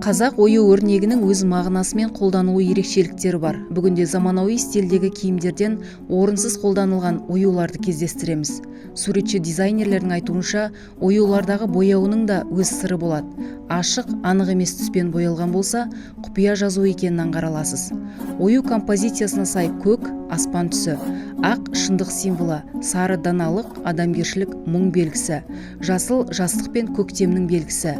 Қазақ ою өрнегінің өз мағынасы мен қолданылу ерекшеліктері бар. Бүгінде заманауи стильдегі киімдерден орынсыз қолданылған оюларды кездестіреміз. Суретші дизайнерлердің айтуынша, оюлардағы бояуының да өз сыры болады. Ашық, анық емес түспен боялған болса, құпия жазу екенін аңғара аласыз. Ою композициясына сай көк – аспан түсі, ақ – шындық символы, сары – даналық, адамгершілік, мұң белгісі, жасыл – жастық пен көктемнің белгісі.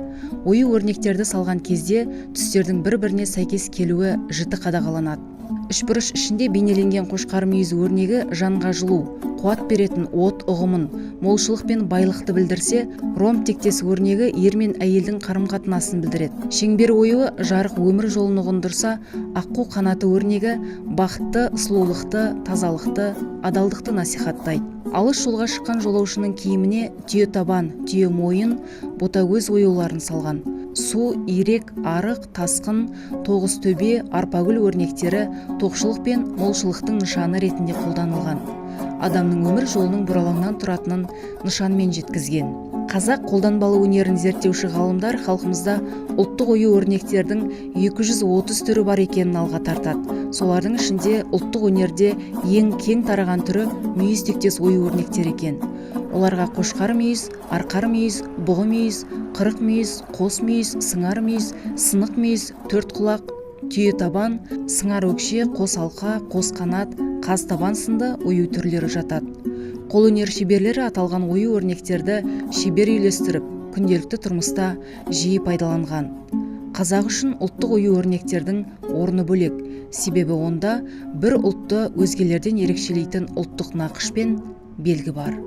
Ою өрнектерді салған кезде түстердің бір біріне сәйкес келуі жіті қадағаланады. Үшбұрыш ішінде бейнеленген қошқар мүйіз өрнегі жанға жылу, қуат беретін от ұғымын, молшылық пен байлықты білдірсе, ромб тектес өрнегі ер мен әйелдің қарым қатынасын білдіреді. Шеңбер оюы жарық өмір жолын ұғындырса, аққу қанаты өрнегі бақытты, сұлулықты, тазалықты, адалдықты насихаттайды. Алыс жолға шыққан жолаушының киіміне түйе табан, түйе мойын, ботагөз оюларын салған. Су, ирек, арық, тасқын, тоғыз төбе, арпагүл өрнектері тоқшылық пен молшылықтың нышаны ретінде қолданылған. Адамның өмір жолының бұралаңнан тұратынын нышанмен жеткізген. Қазақ қолданбалы өнерін зерттеуші ғалымдар халқымызда ұлттық ою өрнектердің 230 түрі бар екенін алға тартады. Солардың ішінде ұлттық өнерде ең кең тараған түрі мүйіз тектес ою өрнектер екен. Оларға қошқар мүйіз, арқар мүйіз, бұғы мүйіз, қырық мүйіз, қос мүйіз, сыңар мүйіз, сынық мүйіз, төрт құлақ, түйе табан, сыңар өкше, қос алқа, қос қанат, қаз табан сынды ою түрлері жатады. Қолөнер шеберлері аталған ою өрнектерді шебер үйлестіріп, күнделікті тұрмыста жиі пайдаланған. Қазақ үшін ұлттық ою өрнектердің орны бөлек, себебі онда бір ұлтты өзгелерден ерекшелейтін ұлттық нақыш пен белгі бар.